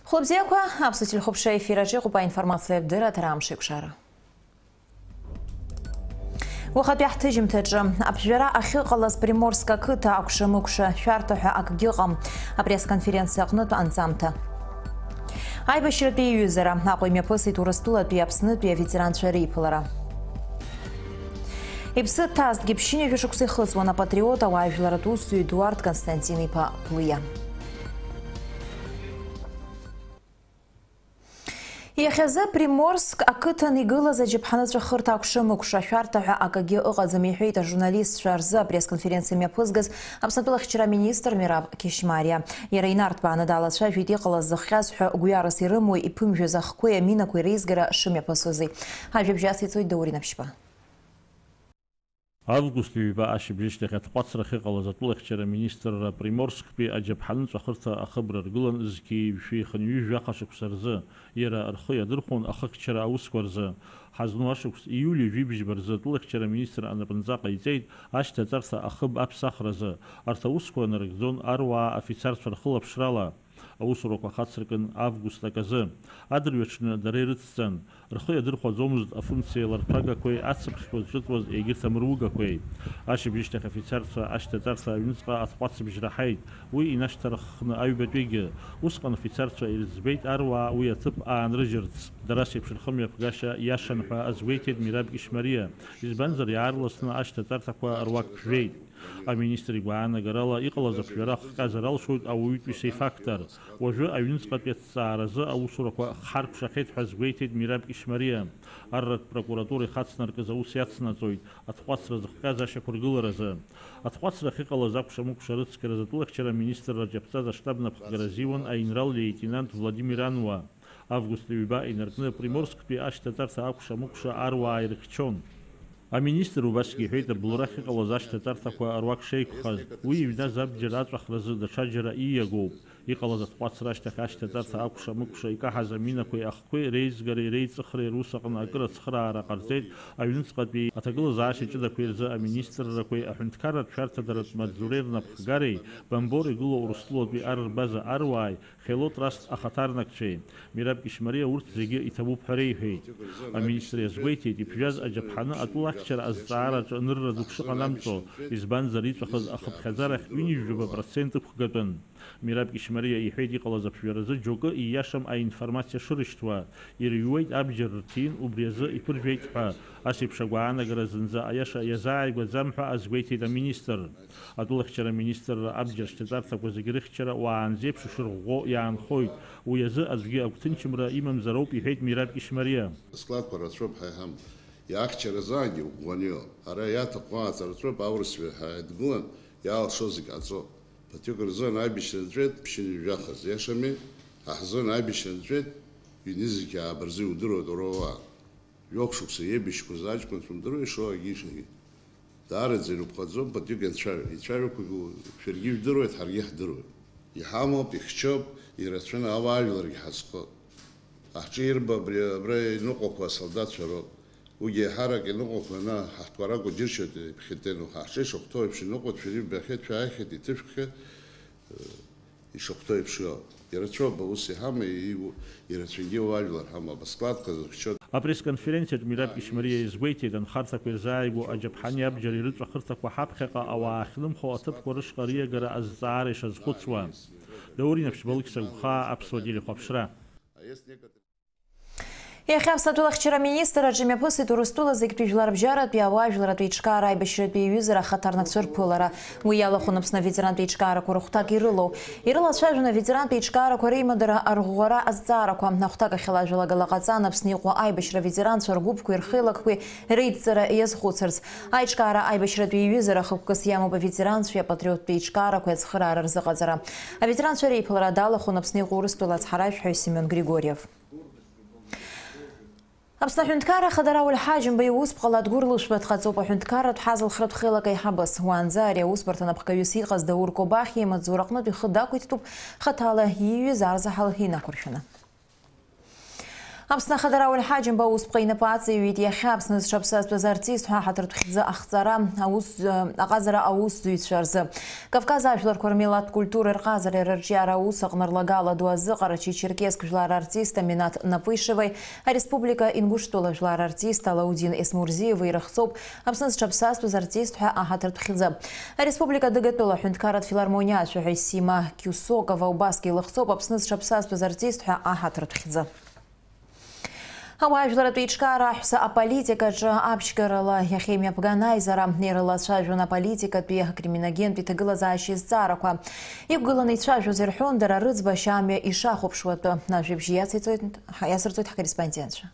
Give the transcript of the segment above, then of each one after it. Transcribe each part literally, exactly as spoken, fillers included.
Хәлыбзиақәа, аԥсуа телехәаԥшра ефир аҿы иҟоуп аинформациатә дырраҭара Амш еиқәшара. Уахатәи ҳҭыжьымҭаҿы, аԥжәара ахьыҟалаз Приморск ақыҭа акәша-мыкәша шәарҭа ҳәа акгьы ыҟам, апресс-конференциа аҟнытә анҵамҭа. Аибашьратәи иҩызара, Аҟәа имҩаԥысит Урыстәылатәи Аԥснытәи аветеранцәа реиԥылара. Иԥсы ҭазҭгьы ԥшьынҩажәа шықәса ихыҵуан апатриот, ауаажәларатә усзуҩ Едуард Константин-иԥа Гәлиа. Иахьазы Приморск ақыҭан игылаз аџьаԥҳаныцәа хырҭа акәша-мыкәша шәарҭа ҳәа акагьы ыҟаӡам, иҳәеит ажурналистцәа рзы апресс-конференциа мҩаԥызгаз Аԥсны атәылахьчара аминистр Мераб Кьышьмариа. Иара инарҭбааны далацәажәеит иҟалаз зыхҟьаз ҳәа гәҩарас ирымоу иԥымжәаз ахқәеи аминақәеи реизгара шымҩаԥысуази. Ҳажәабжь ациҵоит Даур Инаԥшьба. Август ҩба ашьыбжьышьҭахь аҭҟәацра ахьыҟалаз атәылахьчара аминистрра Приморсктәи аџьаԥҳаныҵәахырҭа ахыбра ргылан зқьи жәшәи хынҩажәи жәаха шықәса рзы, иара рхы иадырхәон ахыхьчара аусқәа рзы. Ҳазну ашықәс ииули жәибжьба рзы атәылахьчара аминистр анапынҵа ҟаиҵеит ашьҭаҵарҭа ахыб аԥсахразы. Арҭ аусқәа нарыгӡон аруаа афицарцәа рхылаԥшрала. Аусурақәа хацыркын август аказы. Адырҩаҽны дара ирыцҵан. Рхы иадырхәаӡомызт афункциа ларҭәагақәеи ацыԥхьқәа зҿыҵуаз егьырҭ амыругақәеи. Ашьыбжьышьҭахь афицарцәа ашьҭаҵарҭа аҩныҵҟа аҭҟәацыбжь раҳаит, уи инашьҭарххны аҩбатәигьы. Усҟан афицарцәа ирыӡбеит аруаа уи аҭыԥ аанрыжьырц. Дара сеиԥш рхымҩаԥгашьа иашан ҳәа азгәеиҭеит Мираб Кьышьмариа, избанзар иаарласны ашьҭаҵарҭақәа руак ԥжәеит. Аминистр игәаанагарала, иҟалаз аԥжәара ахҟьазар алшоит ауаҩытәыҩса ифактор. Уажәы аҩныҵҟатәи аҭҵааразы аусурақәа хҳаркәшахьеит ҳәа азгәеиҭеит Мираб Кьышьмариа. Арратә прокуратура ихацнаркыз аус иацнаҵоит аҭҟәацра зыхҟьаз ашьақәыргыларазы. Аҭҟәацра ахьыҟалаз акәша-мыкәша рыцқьаразы атәылахьчара аминистрра аҿиаԥҵаз аштаб напхгара азиуан аинрал леитенант Владимир Ануа. Август ҩба инаркны Приморсктәи ашьҭаҵарҭа акәша-мыкәша аруаа ирыхьчон. Аминистр убасгьы иҳәеит, абылра ахьыҟалаз ашьҭаҵарҭақәа руак шеиқәхаз, уи иҩназ абџьар аҵәахразы даҽаџьара ииагоуп. Иҟалаз аҭҟәацра ашьҭахь ашьҭаҵарҭа акәша-мыкәша икаҳаз аминақәеи ахқәеи реизгареи реиҵыхреи рус аҟны акыр ацхыраара ҟарҵеит аҩныҵҟатәи аҭагылазаашьа ҷыдақәеи рзы аминистррақәеи аҳәынҭқарратә шәарҭадаратә маҵзуреи рнапхгареи, Бамбор игылоу Урыстәылатәи ар рбаза аруааи, Хело Траст ахаҭарнакцәеи. Мираб Кьышьмариа урҭ зегьы иҭабуп ҳәа реиҳәеит. Аминистр иазгәеиҭеит, иԥжәаз аџьаԥҳаны атәылахьчара азҵаараҿы анырра дук шыҟанамҵо, избанзар иҵәахыз ахыԥхьаӡарахь ҩынҩажәаба процент ықәгатәын. Мираб Кьышьмариа иҳәеит, иҟалаз аԥжәаразы џьоукы ииашам аинформациа шырышьҭуа, ирыҩуеит абџьар рҭиин, убри азы иԥыржәеит ҳәа, ас еиԥш агәаанагара зынӡа аиаша иазааигәаӡам ҳәа азгәеиҭеит аминистр. Атәылахьчара аминистрра абџьар шьҭаҵарҭақәа зегьы рыхьчара уаанӡеиԥш ишырӷәӷәо иаанхоит. Уи азы аӡәгьы агәҭынчымра имамзароуп, иҳәеит Мираб Кьышьмариа. Аскладқәа рацәоуп ҳәа иҳамоу. Иахьчаразаангьы иӷәӷәаны иҟоуп. Ара иаҭаху ааҵраҵәоуп, аурысҩы ҳәа дгылан, иалшо зегь ҟаҵо. Ԥыҭҩык рзын аибашьра нҵәеит, ԥшьынҩажәахаз, иашами? Ҳа ҳзын аибашьра нҵәеит, ҩнызқь ааба рзы иудыруеит уара уа. Жәохә шықәса еибашьқәаз аҷкәынцәа умдыруеи, ишоу агьишагьы. Даараӡа ирыԥхаӡом, ԥыҭҩык ианцәажәо. Ицәажәақәагьы шәаргьы ижәдыруеит, ҳаргьы иаҳдыруеит. Иҳамоуп, ихьчоуп, ирацәаны ауаажәларгьы ҳазхоит. Аҳҿы ирба абри, абра иныҟәақәа асолдаҭцәа роуп. Уигьы еиҳарак иныҟәақәа ана ҳаҳтәқәа ракәу џьыршьоит, иԥхьатәи аныҟәа. Ҳаҳҿы ишахәҭоу еиԥш иныҟәо, шәырибахьеит, шәааихьеит, иҭышәкхьеит. Ишахәҭоу еиԥш иоуп. Ирацәоуп аус иҳамоу, иу-, ирацәангьы уаажәлар ҳамоуп. Аскладқәа зыхьчоит. Апресс-конференциаҿ Мираб Кьышьмариа иазгәеиҭеит, анхарҭақәа ирзааигәоу аџьаԥҳани абџьари рыҵәахырҭақәа ҳаԥхьаҟа ауаа ахьнымхо аҭыԥқәа рышҟа риагара азҵаара ишазхәыцуа. Даур Инаԥшьба, Алықьса Гәхаа, Аԥсуа телехәаԥшра. Иахьа Аԥсны атәылахьчара аминистрраҿы имҩаԥысит Урыстәыла зегьтәи жәларбжьаратәи ауаажәларратәи еиҿкаара аибашьратәи аиҩызара ахаҭарнакцәа рԥылара. Уи иалахәын Аԥсны аветерантә еиҿкаарақәа рыхәҭак ирылоу. Ирылацәажәон аветерантә еиҿкаарақәа реимадара арӷәӷәара азҵаарақәа. Ахәҭак ахьала ажәалагала ҟаҵан Аԥсны иҟоу аибашьра аветеранцәа ргәыԥқәеи рхеилакқәеи реидҵара иазхәыцырц. Аиҿкаара аибашьратәи иҩызара хықәкыс иамоуп аветеранцәеи апатриоттәи еиҿкаарақәеи ацхыраара рзыҟаҵара. Аветеранцәа реиԥылара далахәын Аԥсны иҟоу Урыстәыла ацҳаражәҳәаҩ Семион Григорьев. Аԥсны аҳәынҭқарра Ахадара Уаль Ҳаџьымба иусԥҟала Адгәыр Лышәба дҟаҵоуп аҳәынҭқарратә ҳазалхратә хеилак аиҳабыс. Уаанӡа ари аусбарҭа напхгаҩыс иҟаз Даур Кобахьиа имаҵзура аҟнытә ихы дақәиҭтәуп хаҭала ииҩыз арзаҳал инақәыршәаны. Аԥсны Ахада Рауль Ҳаџьымба аусԥҟа инапы аҵаҩит иахьа Аԥсны зҽаԥсазтәыз артист ҳәа аҳаҭыртә хьӡы ахҵара аус, аҟазара аусзуҩцәа рзы. Кавказ ажәларқәа рмилаҭтә культуреи рҟазареи рырҿиара аус аҟны рлагала ду азы Ҟарачы-Черкесск жәлар артист Аминат Напышевеи ареспублика Ингушьтәыла жәлар артист Алаудин Есмурзиеви ирыхҵоуп Аԥсны зҽаԥсазтәыз артист ҳәа аҳаҭыртә хьӡы. Ареспублика адыгатәыла аҳәынҭқарратә филармониа ацәаҳәаҩ Сима Киусокова убасгьы илыхҵоуп Аԥсны зҽаԥсазтәыз артист ҳәа аҳаҭыртә хьӡы. Ауаажәларратә еиҿкаара аҳәса аполитикаҿы аԥшьгарала иахьа имҩаԥган аизара ирылацәажәон аполитикатәи акриминогентәи ҭагылазаашьа зҵаарақәа. Иқәгыланы ицәажәоз ирҳәон дара рыӡбашьа амҩа ишахәаԥшуа атәы. Ажәабжь иацырҵоит, иацырҵоит ҳкорреспондентцәа.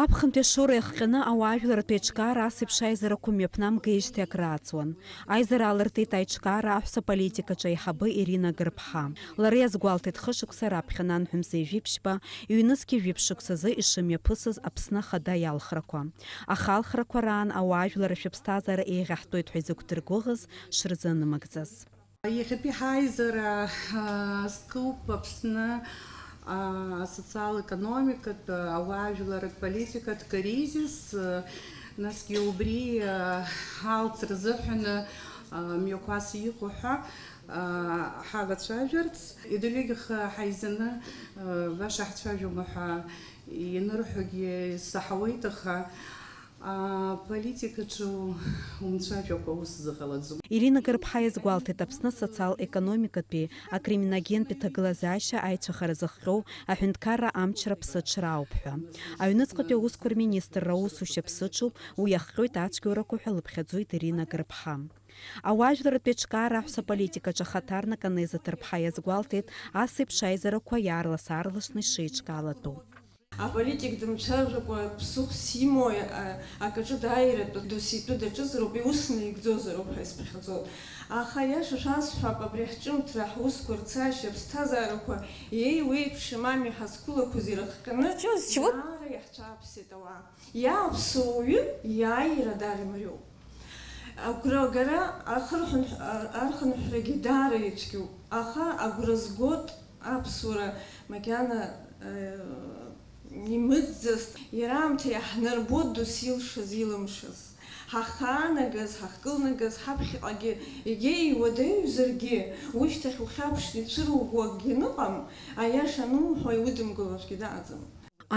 Аԥхынтәи ашоура иахҟьаны ауаажәларратә еиҿкаара ас еиԥш аизарақәа мҩаԥнамгеижьҭеи акрааҵуан. Аизара аалыртит аиҿкаара аҳәса политикаҿы аиҳабы Ирина Гырԥҳа. Лара иазгәалҭеит хышықәса раԥхьа нанҳәа мза ҩажәи ԥшьба, ҩнызқьи жәиԥшь шықәсазы ишымҩаԥысыз Аԥсны Ахада иалхрақәа. Аха алхрақәа раан ауаажәлар ршәыԥсҭазаара еиӷьаҳтәуеит ҳәа изықәдыргәыӷыз шырзанымгӡаз. Иахьатәи ҳаизара, аа, зкуп Аԥсны, аа, асоциал-економикатә, ауаажәларратә политикатә кризис, насгьы убри, аа, алҵра азыҳәан, аа, мҩақәас иҟоу ҳәа, аа, ҳалацәажәарц, идырҩегьых ҳаизаны, аа, баша ҳцәажәома ҳәа ианырҳәогьы саҳауеит, аха, Аполитикаҿы умцәажәакәа ус зыҟалаӡом. Ирина Гырԥҳа иазгәалҭеит Аԥсны асоциал-економикатәи акриминогентәи ҭагылазаашьа аицәахара зыхҟьоу аҳәынҭқарра амчра ԥсыҽра ауп ҳәа. Аҩныҵҟатәи аусқәа рминистрра аусушьа ԥсыҽуп, уи иахҟьоит ацәгьоурақәа ҳәа лыԥхьаӡоит Ирина Гырԥҳа. Ауаажәларратә еиҿкаара аҳәса политикаҿы ахаҭарнак Анеза Ҭырԥҳа иазгәалҭеит ас еиԥш аизарақәа иаарлас-аарласны ишеиҿкаалатәу. Аполитик дымцәажәакәа ԥсыхәс имои, а, акаҿы дааиратәы доситәы даҿызароуп, иус наигӡозароуп ҳәа исԥхьаӡоит. Аха аиаша шәасҳәап, абри ҳҿымҭра, ҳусқәа рцашьа, ҳԥсҭазаарақәа еиуеиԥшым ами ҳазқәылақәаз ирыхҟьаны, Чего, чего? Даара иаҳцәааԥсеит ауаа. Иааԥсоу уаҩы иааира даара имариоуп. Агәрагара ахырҳәынҳә-, а-, архынҳәрагьы даара ицәгьоуп, аха агәра згоит аԥсуара макьана, э, имыӡӡац. Иара аамҭа иаҳнарбоит дос илшаз, илымшаз. Ҳахаанагаз, ҳахькылнагаз, ҳаԥхьаҟагьы егьа иуадаҩзаргьы, ушьҭахь ухьаԥшны ицәыруго акгьы аныҟам, аиаша анумҳәо иудымгыло аӡәгьы дыҟаӡам.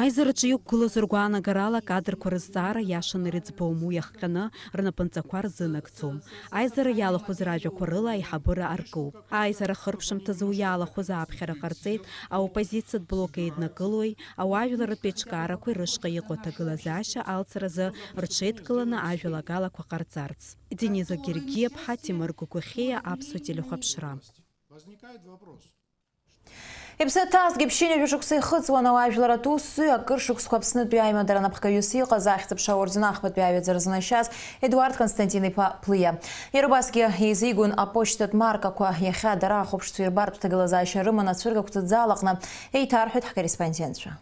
Аизараҿы иқәгылаз ргәаанагарала акадрқәа рызҵаара иашаны ирыӡбом, уи иахҟьаны рнапынҵақәа рзынагӡом. Аизара иалахәыз ражәақәа рыла аиҳабыра аркуп. Аизара хыркәшамҭазы уи иалахәыз ааԥхьара ҟарҵеит, аоппозициатә блок еиднакылои, ауаажәларратә еиҿкаарақәеи рышҟа иҟоу аҭагылазаашьа алҵразы рҽеидкыланы ажәалагалақәа ҟарҵарц. Дениза Гергиаԥҳа, Ҭемыр Гәыгәахьиа, Аԥсуа телехәаԥшра. Иԥсы ҭазгьы ԥшьынҩажәа шықәса ихыҵуан ауаажәларратә усзуҩ, акыр шықәсқәа Аԥснытәи аимадара напхгаҩыс иҟаз, ахьӡ-аԥша уарзын ахԥатәи аҩаӡара знашьаз Едуард Константин-иԥа Ԥлиа. Иара убасгьы еизигон аԥошьҭатә маркақәа. Иахьа дара ахәаԥшцәа ирбартә ҭагылазаашьа рыманы ацәыргақәҵа ӡалаҟны еиҭарҳәеит ҳкорреспондентцәа.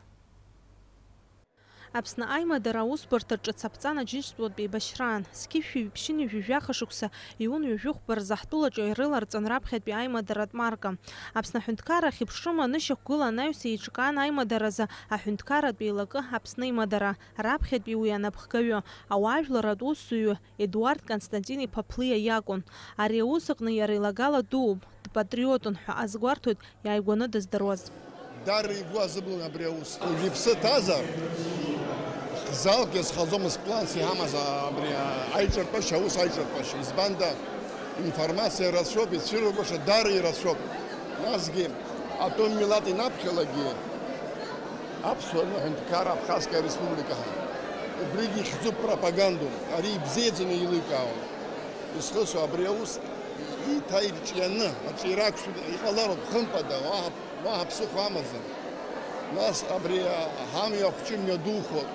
Аԥсны аимадара аусбарҭа ҿыц аԥҵан аџьынџьтәылатә еибашьраан, зқьи шәи ԥшьынҩажәи жәаха шықәса июн ҩажәи хәба рзы ҳтәылаҿы ирыларҵан раԥхьатәи аимадаратә марка. Аԥсны аҳәынҭқарра ахьыԥшрыма анышьақәгыла анаҩс еиҿкаан аимадаразы аҳәынҭқарратә еилакы Аԥсны аимадара, раԥхьатәи уи анапхгаҩы, ауаажәларратә усзуҩы Едуард Константин-иԥа Ԥлиа иакәын. Ари аус аҟны иара илагала дууп, дпатриотын ҳәа азгәарҭоит иааигәаны дыздыруаз. Даара игәы азыблын абри аус. Уажә иԥсы ҭазар, хзалк иазхаӡомызт планс иҳамаз абри аиҿартәашьа, аус аиҿартәашьа. Избанда, информациа рацәоуп, ицәыргоша даара ирацәоуп. Насгьы атәым милаҭ инаԥхьалагьы аԥсуа ҳәынҭқарра Абхазская республика ҳәа. Убригьы ихьӡуп пропагандоуп, ари ибзиаӡаны еиликаауан. Исхысу абри аус еиҭа ирҿианы, аҿиара ақәшәаны иҟалароуп, хымԥада, уаҳа, уаҳа ԥсыхәа амаӡам. Нас абри ҳамҩа ахәҷы мҩадухоит.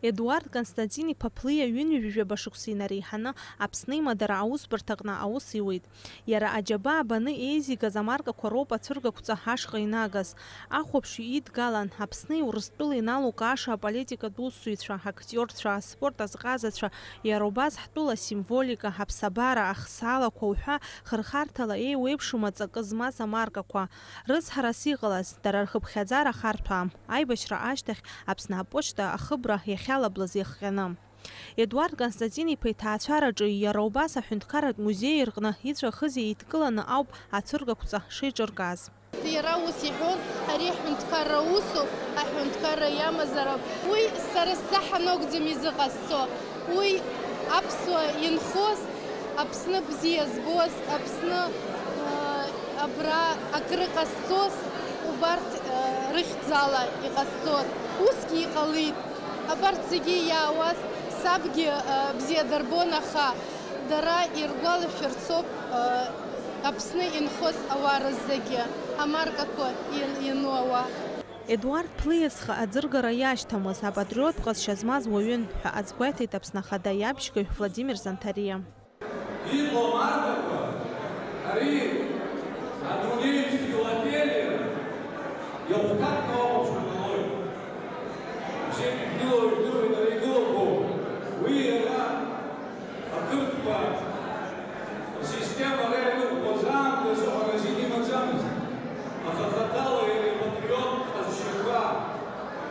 Едуард Константин-иԥа Ԥлиа ҩынҩажәаба шықәса инареиҳаны Аԥсны имадара аусбарҭаҟны аус иуеит. Иара аџьабаа баны еизигаз амаркақәа роуп ацәыргақәҵа ҳашҟа инагаз. Ахәаԥшҩы идгалан, Аԥсни Урыстәылеи иналукааша аполитикатә усзуҩцәа, актиорцәа, аспорт азҟазацәа, иара убас ҳтәыла асимволика, аԥсабара, ахсаалақәа уҳәа хырхарҭала еиуеиԥшым аҵакы змаз амаркақәа. Рыцҳарас иҟалаз, дара рхыԥхьаӡара ахарҭәаам. Аибашьра ашьҭахь Аԥсны аԥошьҭа ахыбра иахьалаблыз иахҟьаны. Едуард Константин-иԥа иҭаацәараҿы иара убас аҳәынҭқарратә музеи рҟны ицәа ахыз еидкыланы ауп ацәыргақәҵа шеиҿыркааз. Иара ус иҳәон, ари аҳәынҭқарра усуп, аҳәынҭқарра иамазароуп. Уи сара сзаҳан акәӡам изыҟасҵо. Уи аԥсуа инхоз, Аԥсны бзиа збоз, Аԥсны, э, абра акры ҟазҵоз, убарҭ, э, рыхьӡала иҟазҵоз. Усгьы иҟалеит. Абарҭ зегьы иаауаз сабгьы, э, бзиа дарбон, аха дара иргәалашәарцоуп, э, Аԥсны инхоз ауаа рызегьы амаркақәа иан-, иану ауаа. Едуард Ԥлиа зхы аӡыргара иашьҭамыз, апатриоттә ҟазшьа змаз уаҩын ҳәа азгәеиҭеит Аԥсны Ахада иабжьгаҩ Владимир Занҭариа. Иҟоу амаркақәа, ари адунеитә филателиа иахәҭакны уахәаԥшуа ҟалоит. Бзиа ибдыруеит, ибдыруеит, ара игылақәоу. Уи иара ақырҭқәа рсистема ара ианықәлоз аамҭазы ҳәа зегьы имаӡамызт. Аха хаҭала иара ипатриоттә ҟазшьақәа,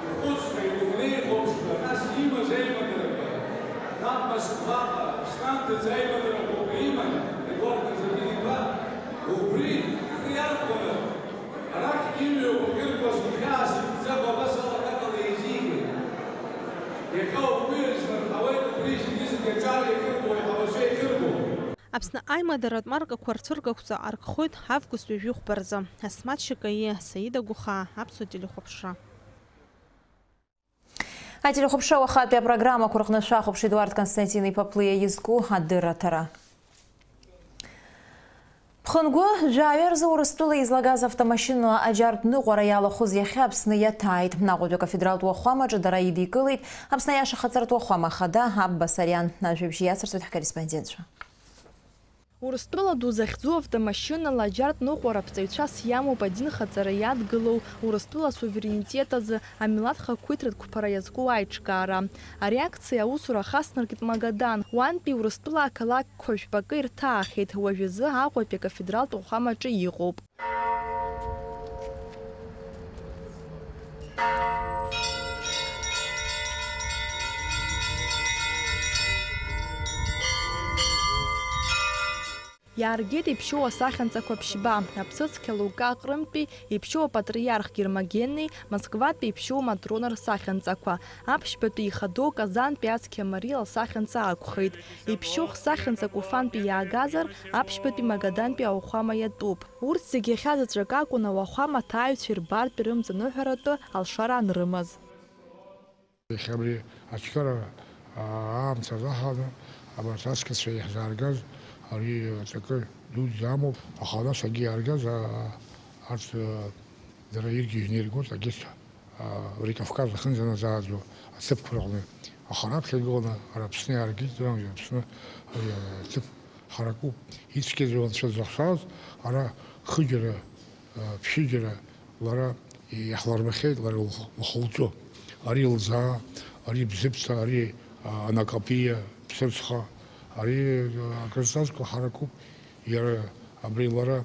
ихәыцра, идунеихәаԥшра, нас имаз аимадарақәа, наҟ Москваҟа, Аԥсны анҭыҵ аимадарақәа иман Едуард Константин-иԥа, убри ихы иархәаны, арахь имҩақәа ахьыргоз ихьаас имҵакәа абас ала акакала еизигеит. Иахьа угәы иазнарҳауеит убри зегьы-зегьы аҿар иахьырбо, иҟалашьа иахьырбо. Аԥсны аимадаратә маркақәа рцәыргақәҵа аркхоит август ҩажәи хәба рзы. Асмаҭ Шьакаиа, Саида Гәыхаа, Аԥсуа телехәаԥшра. Ателехәаԥшра уахатәи апрограммақәа рҟны шәахәаԥш Едуард Константин-иԥа Ԥлиа изку адырраҭара. Ԥхынгәы жәаҩа рзы Урыстәыла излагаз автомашьынала аџьартә ныҟәара иалахәыз иахьа Аԥсны иаҭааит. Аҟәатәи акафедралтә уахәамаҿы дара идикылеит Аԥсны аиашахаҵаратә уахәама ахада Абба Сариан. Ажәабжь иацырҵоит ҳкорреспондентцәа. Урыстәыла ду захьӡу автомашьынала аџьартә ныҟәара аԥҵаҩцәас иамоуп адинхаҵара иадгылоу Урыстәыла асуверенитет азы амилаҭ хақәиҭратә қәԥара иазку аиҿкаара. Ари акциа аусура ахасҵнаркит Магадан, уантәи Урыстәыла ақалақьқәа жәпакы ирҭаахьеит, уажәазы Аҟәатәи акафедралтә уахәамаҿы иҟоуп. Иааргеит иԥшьоу асахьанҵақәа ԥшьба, аԥсыцқьа Лука Ҟрымтәи иԥшьоу апатриарх Гермогенни, Москватәи иԥшьоу Матрона рсахьанҵақәа. Аԥшьбатәи ихадоу Казантәи ацқьа Мариа лсахьанҵа акәхеит. Иԥшьоу хсахьанҵак уфантәи иаагазар, аԥшьбатәи Магадантәи ауахәама иатәуп. Урҭ зегьы иахьа заҵәык акәын ауахәама аҭааҩцәа ирбартә ирымҵаныҳәаратәы алшара анрымаз. Иахьа абри аҿкара, аа, аамҭа раҳаны абарҭ асқьацәа иаҳзааргаз ари аҵакы дуӡӡа амоуп, аха нас акгьы иааргаз, аа, арҭ, аа, дара иргьежьны иргоит, агьырҭ, аа, абри Кавказ ахьынӡаназааӡо аҭыԥқәа рҟны. Аха раԥхьа игыланы ара Аԥсны иааргеит, Аԥсны ари аҭыԥ ҳаракуп. Ицәгьаӡоу анцәа дзыхшаз, ара хыџьара, ԥшьыџьара лара иаҳларбахьеит, лара лх-, лхылҵәо. Ари лӡаа, ари бзыԥҭа, ари, а, анакопиа, ԥсырӡха, ари, а, акрызҵазкуа ҳаракуп. Иара абри лара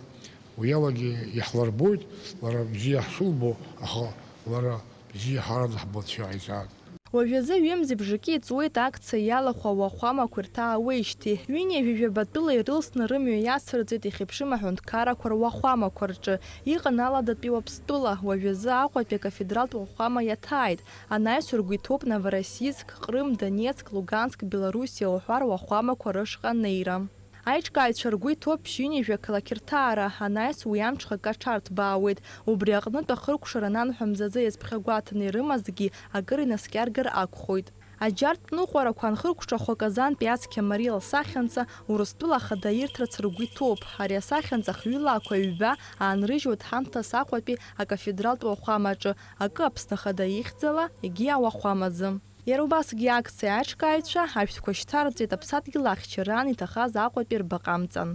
уи алагьы иаҳларбоит, лара бзиа ҳшылбо, аха лара бзиа ҳараӡаҳбо анцәа иҟаиҵааит. Уажәазы ҩымзи бжаки иҵуеит акциа иалахәу ауахәамақәа ирҭаауеижьҭеи. Ҩынҩажәи жәабатәыла ирылсны рымҩа иацырҵеит иахьеиԥшым аҳәынҭқаррақәа руахәамақәа рҿы. Иҟан Аладатәи Уаԥстәыла, уажәазы Аҟәатәи акафедралтә уахәама иаҭааит. Анаҩс ргәы иҭоуп Новороссийск, Ҟрым, Донецк, Луганск, Белоруссиа уҳәа руахәамақәа рышҟа анеира. Аиҿкааҩцәа ргәы иҭоуп ԥшьынҩажәа ақалақь рҭаара, анаҩс уи амҽхак аҽарҭбаауеит. Убри аҟнытә ахыркәшара ананҳәа мзазы иазԥхьагәаҭаны ирымазгьы акыр инаскьаргар акәхоит. Аџьартә ныҟәарақәа анхыркәшахо Казантәи ацқьа Мариа лсахьанҵа Урыстәыла Ахада ирҭарц ргәы иҭоуп. Ари асахьанҵа хҩыла ақәа ҩба аанрыжьуеит ҳамҭас Аҟәатәи акафедралтә уахәамаҿы, акы Аԥсны Ахада ихьӡала, егьи ауахәамазы. Иара убасгьы акциа аиҿкааҩцәа ашәҭқәа шьҭарҵеит Аԥсадгьыл ахьчараан иҭахаз Аҟәатәи рбаҟа амҵан.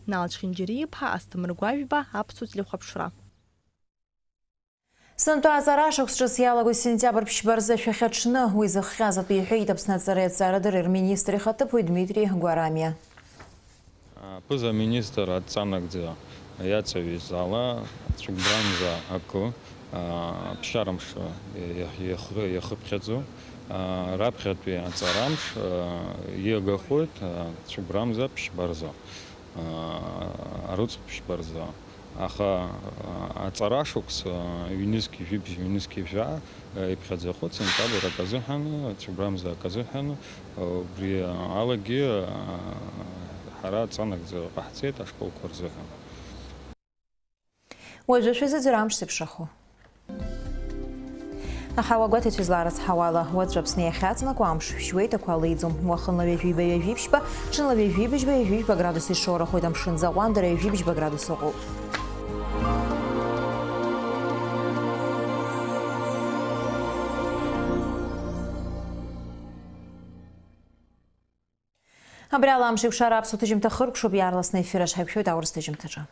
Нал Чхинџьариа-иԥҳа, Асҭамыр Гәажәба, Аԥсуа телехәаԥшра. Сынтәа аҵара ашықәс ҿыц иалагоит сентиабр ԥшьба рзы ашәахьаҽны. Уи зыхҟьаз атәы иҳәеит Аԥсны аҵареи аҵарадырреи рминистр ихаҭыԥуаҩ Дмитри Гәарамиа. Аԥыза-министр адҵа нагӡа иаҵаҩыз ала цәыкәбрамза акы, а, ԥсшьарамш иах-, иах-, иахыԥхьаӡо, а, раԥхьатәи аҵарамш, а, иагахоит, а, цәыкәбрамза ԥшьба рзы, а, арыцхә ԥшьба рзы. Аха, а, аҵара шықәс, а, ҩнызқь жәибжь, ҩнызқь жәа, а, иԥхьаӡахоит сентиабр аказыҳәан, цәыкәбрамза аказыҳәан, а, убри алагьы, а, ҳара аҵанагӡа ҟаҳҵеит ашколқәа рзыҳәан. Уажәы шәазыӡырҩ амш зеиԥшрахо. Аҳауа гәаҭеицәа изларыцҳауала, уаҵәы Аԥсны иахьаҵанакуа амш шәшьуеит, ақәа леиӡом. Уахынла ҩажәиба-ҩажәи ԥшьба, ҽынла ҩажәи быжьба-ҩажәи жәба градус ишоурахоит, амшын аӡы аҟәандара ҩажәи быжьба градус ыҟоуп. Абри ала амш еиқәшара аԥсуа ҭыжьымҭа хыркәшоуп, иаарласны ефир аҿы ҳаиқәшәоит аурыс ҭыжьымҭаҿы.